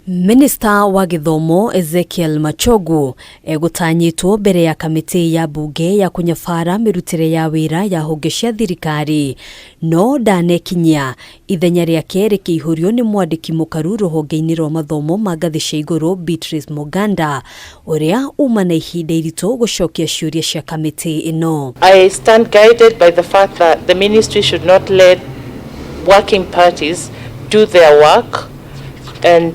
Minista wa gĩthomo Ezekiel Machogu egũtanyĩtwo mbere ya kamĩtĩ ya mbunge ya kũnyabara mĩrutĩre ya wĩra ya honge cia thirikari, no ndanekinyia. Ithenya rĩake rĩkĩihũrio nĩ mwandĩki mũkaru rũhonge-inĩ rwa mathomo ma ngathĩ cia igũrũ Beatrice Moganda, ũrĩa uma na ihinda iritũ gũcokia ciũria cia kamĩtĩ ĩno. I stand guided by the fact that the ministry should not let working parties do their work. And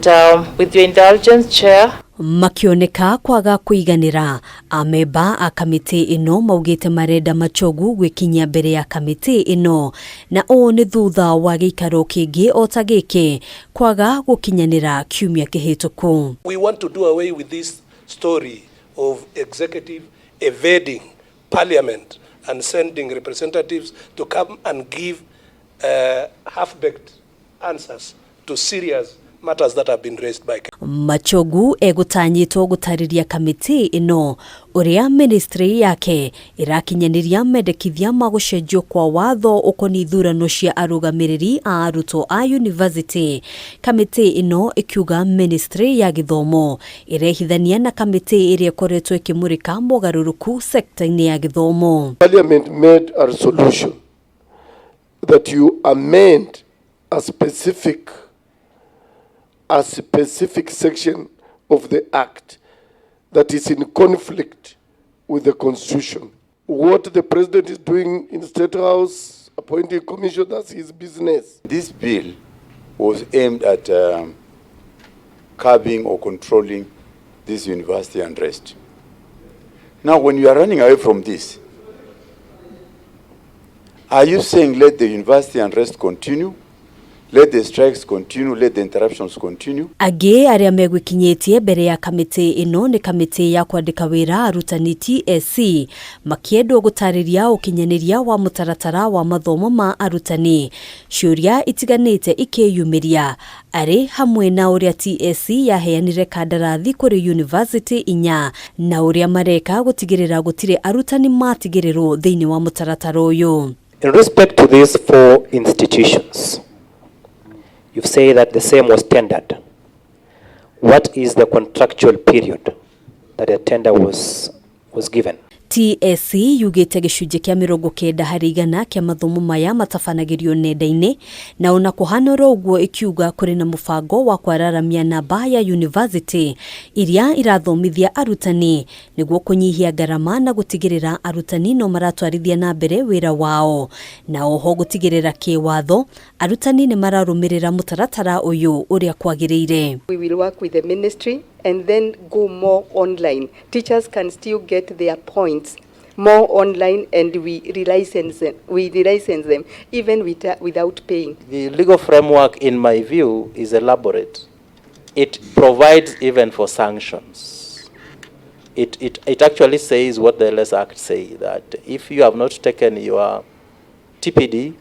with your indulgence, Chair, Makĩoneka kwaga kũiganĩra, amemba a kamĩtĩ ĩno maugĩte marenda Machogu gwĩkinyia mbere ya kamĩtĩ ĩno, na ũũ nĩ thutha wa gĩikaro kĩngĩ o ta gĩkĩ kwaga gũkinyanĩra kiumia kĩhĩtũku. We want to do away with this story of executive evading parliament and sending representatives to come and give half-baked answers to serious matters that have been raised by Machogu egũtanyĩtwo gũtarĩria kamĩtĩ ĩno ũrĩa ministry yake ĩrakinyanĩria mendekithia ma gũcenjio kwa watho ũkoniĩ ithurano cia arũgamĩrĩri a arutwo a university. Kamĩtĩ ĩno ĩkiuga ministry ya gĩthomo ĩrehithania na kamĩtĩ ĩrĩa ĩkoretwo ĩkĩmũrĩka mogarũrũku sekta-inĩ ya gĩthomo. Parliament made a resolution that you amend a specific section of the act that is in conflict with the constitution. What the president is doing in State House, appointing commission, that's his business. This bill was aimed at curbing or controlling this university unrest. Now, when you are running away from this, are you saying let the university unrest continue? Let the strikes continue, let the interruptions continue? Angĩ arĩa megwĩkinyĩtie mbere ya kamĩtĩ ĩno nĩ kamĩtĩ ya kwandĩka wĩra arutani TSC, makĩendwo gũtarĩria ũkinyanĩria wa mũtaratara wa mathomo ma arutani. Ciũria itiganĩte ikĩyumĩria arĩ hamwe na ũrĩa TSC yaheanire kandarathi kũrĩ university inya na ũrĩa mareka gũtigĩrĩra gũtirĩ arutani matigĩrĩrwo thĩinĩ wa mũtaratara ũyũ. In respect to these four institutions, you say that the same was tendered. What is the contractual period that the tender was given? TSC yugĩte gĩcunjĩ kĩa 90% kĩa mathomo maya matabanagĩrio nenda-inĩ, na ona kũhana oro ũguo ĩkiuga kũrĩ na mũbango wa kwararamia namba ya university iria irathomithia arutani nĩguo kũnyihia ngarama na gũtigĩrĩra arutani no maratwarithia na mbere wĩra wao, na oho gũtigĩrĩra kĩwatho arutani nĩ mararũmĩrĩra mũtaratara ũyũ ũrĩa kwagĩrĩire. We will work with the ministry and then go more online. Teachers can still get their points more online and we relicense them, we relicense them even without paying. The legal framework, in my view, is elaborate. It provides even for sanctions. It actually says what the LS Act say, that if you have not taken your TPD,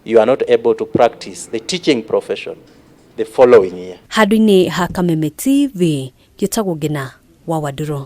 you are not able to practice the teaching profession the following year. Handũ-inĩ ha Kameme TV, njĩtagwo Ngina wa Wandũrũ.